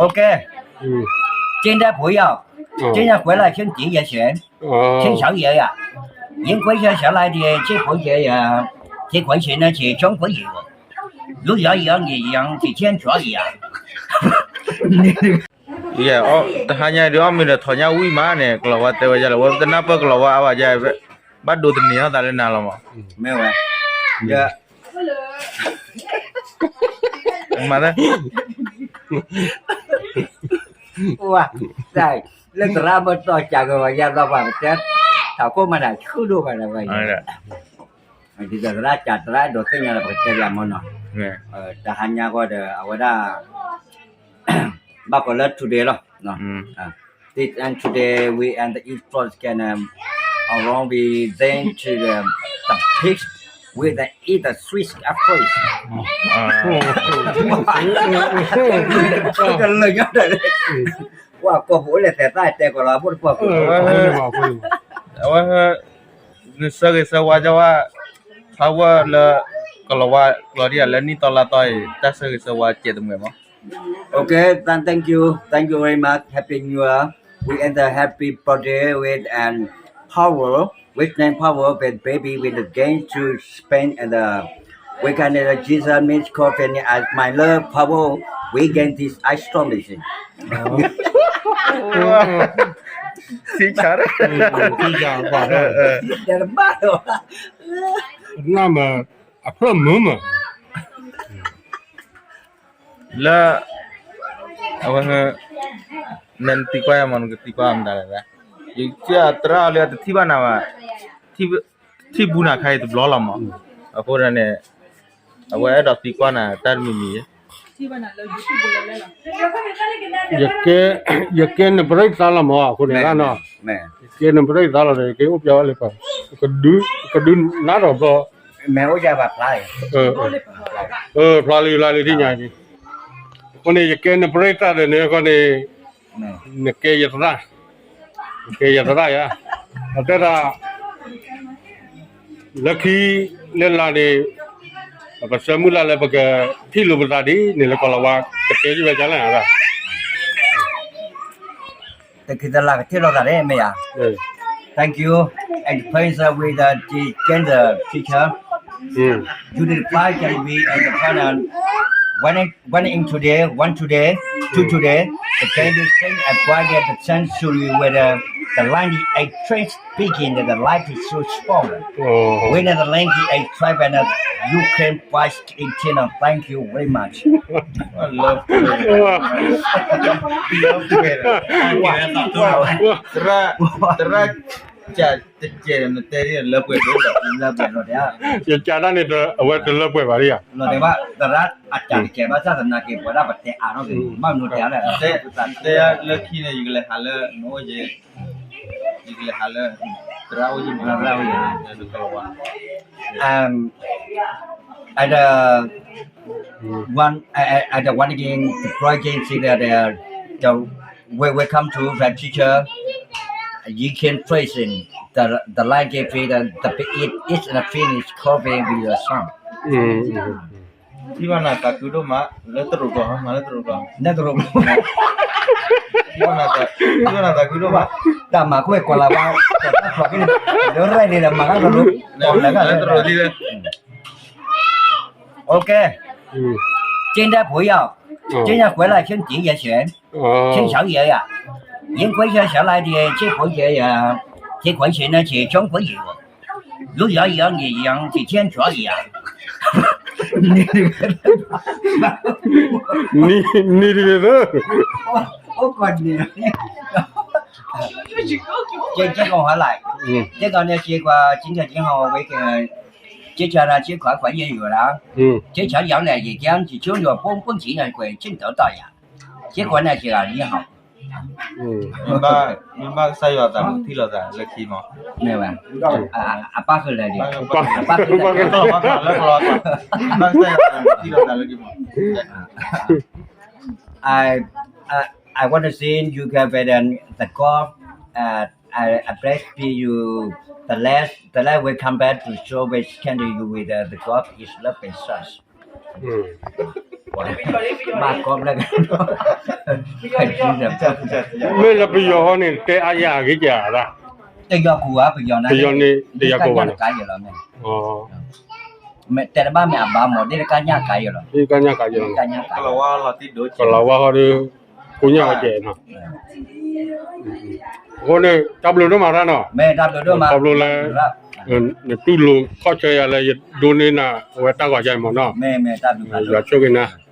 OK，现在不要，现在回来先解决钱，先调解呀。人回去想来的，这回解呀，这回钱呢，是中国有，如果有你养几千条一样。 တဟါညါဒုးအီၣ်မ့ၤဒီးထီၣ်ညါဝံၣ်မးန့ၣ် ကလီၤဝါတဲဝဲဒ်လဲၣ် ဝဲတနၢ်ပၢၢ်ကလီၤဝါအါဘၣ်ယါ ဘၣ်ဒိးသန့ၤအီၣ်သးလၢနၤလီၤမး မ့ၢ်ဝဲ မၤသး ဝါ လၢသရၣ်မ့ၢ်တီၢ်ကးကဝဲယါသီပှၤကတဲ ထးခိၣ်မၤတၢ်ဆူၣ်ဒိၣ်ဘၣ်ဒီးဝဲ ဒ်သိးသရၣ်ကးသရၣ်ဒိးသ့ၣ်ညါလၢပကတဲယါမ့ၢ်နီၤ တဟါညါဃီဒီး အဝဲဒၣ် ဘၣ်ကီးလၢ today လီၤ This and today we and the East Coast can um, along with them to the, the pig with the eat the Swiss of course. ကလၢညါဒီး ဝါကီၢ်ပူၤအိၣ်လဲၣ်သဲးသၣ်တဲကီးလီၤ အဖိတပှၢ်ဖိ အဝဲ ဂုာ်ဆၢဂ့ၤဆၢဝါကဝါ power လၢ ကလီၤဝါကျီၤဒံးယါလၢနံၣ်သီလါသီအံၤ တၢ်ဆၢဂ့ၤဆၢဝါစဲးတမှဲၤမး Okay, then thank you. Thank you very much. Happy New Year. We end the happy birthday with an power, with name power, with baby, with the game to spend and the we can uh, Jesus means coffee as my love power. We gain this ice storm machine. သံချါရ နမ့ၢ် အဖျၢၣ်မုာ်မး လၢ အဝဲ နသံကွၢ်ယၤမး နကသံကွၢ်မတၤလဲၣ် ယသရၣ်လၢအတထံၣ်ဘၣ်နၤဘၣ် ထံၣ်ဘူးနၤခါအံၤတဘျီလီၤမး အဃိဒီးန့ၣ် အဝဲအဲၣ်ဒိးသံကွၢ်နၤတၢ်တမံၤမံၤ ယကဲနပရံသါလီၤမး အဃိန့ၣ်နီၤ ယကဲနပရံသါလီၤဒီး ယကဲအိၣ်ပျဲဝဲလၢပှၤ ကဒု ကဒုနးထီၣ်ဘျီ ဖျါလံ ဖျါလံ သ့ၣ်ညါ အဃိန့ၣ် ယကဲနပရံသါဒီးန့ၣ် အဃိန့ၣ် နကဲယသရၣ် နကဲယသရၣ်ယါ အတဲဒၣ် လၢခံ လၢလာ်န့ၣ် ပဆၢမုၢ်လၢ်လၢပကထံၣ်လိာ်ပသးဒ်န့ၣ်လၢကီၢ်လီၤဝါ ကတဲက့ၤဝဲဒ်လဲၣ် တၢ်ခံသလၢ်ကထံၣ်လိာ်သးန့ၣ်မ့ၢ်ဧါ Thank you. And praise uh, with uh, the gender teacher. You did five can be as a partner. One in, one in today, one today, two today. The baby sing and quiet the century with uh, the ninety-eight train speaking that the life is so strong. When the ninety-eight tribe and uh, you can fight in China. Thank you very much. I love it. I love it. သရၣ် သရၣ် ကတကဲးနတဲဒ်လၢပှဲၤဒိၣ်ဒီး လၢပှဲၤလီၤဒ် ယကးတၢ်န့ၣ် အဝဲတလၢပှဲၤဘၣ်ဒ်ဧါ လီၤတဲာ်ဘၣ် သရၣ်အကးတကဲးဘၣ်ဆၣ်သနာ်က့ ပဝဲဒၣ်ပတဲအါထီၣ်က့ၤ ဘၣ်မနုၤတဲအါလဲၣ် တဲလၢခံန့ၣ် ယကလဲၤဟးလၢနအိၣ်ယဲ ယကလဲၤဟးလၢ သရၣ်အိၣ်ယဲ သရၣ်အိၣ်ယဲ လၢကလီၤဝါ Um, at uh, one, uh, at the one again, the project is that uh, the we welcome to the teacher. You can praise him. The the light gave me the the it is a finish coffee with the sun. ထံၣ်ဘၣ်နၤသးခုဒိၣ်မး လၢတရူးကျိာ် မၤလၢတရူးကျိာ် လၢတရူးကျိာ် ထံၣ်ဘၣ်နၤသးခုဒိၣ်မး တၢ်မၤကွဲၢ်ကီၤလၤဝါ တၢ်ဖျိးက့ၤန့ၣ် လၢရဲၣ်န့ၣ်ဒီးမၤကါကလူး လၢတရူးလံလၢ OK，现在不要，现在回来先解决钱，先调解呀。人回去想来的，这回解呀，这回钱呢是中国有，如果有你养几千条一样。နံၤတဂ့ၤသၢ 我我管你。这这个回来，这个呢，结果今天正好我给，这家呢，这款款也有了，这条养了也将就就有蹦蹦几年鬼，真得到呀。结果呢，是啊，你好。 မ့ၢ်ဘၣ်ကစၢ်ယွၤသးမုာ်ထံၣ်လိာ်သးလၢခံမး မ့ၢ်ဝဲ အပၢ်ဃုလဲၣ်လံ အပၢ်ဃုလဲၣ် ဘၣ်ကစၢ်ယွၤသးမုာ်ထံၣ်လိာ်သးလၢခံမး I, I, I want to see you guys at the golf. Uh, I, I bless you. The last, the last will come back to show which can you with uh, the golf is love and such. ဘၣ်ကီဘျဲၣ် မ့ၢ်လၢပယီၤဃီန့ၣ် တဲအါယၤအဂ့ၤကဲဒၣ်, ပယီၤန့ၣ် တယၤကိးဘၣ်နီၤ, တဲတဘၣ်မ့ၢ်အဘၣ်မး ဒ်တကါညၣ်ကါယဲလီၤ, ဒ်တကါညၣ်ကါယဲလီၤ, ကလီၤဝါဃီဒီး ကိညၣ်ဝဲကဲနီၤ, အဃိန့ၣ် တၢ်ဘျုးဒိၣ်မးရၣ်နီၤ, ခီဖျိလၢ နတူၢ်လိာ်ခီၣ်ဆၢယၤလၢယဒိးန့ၢ်နၤအဝဲတၢ်ဂီၤယါအံၤမးနီၤ, ယွၤဆိၣ်ဂ့ၤနၤ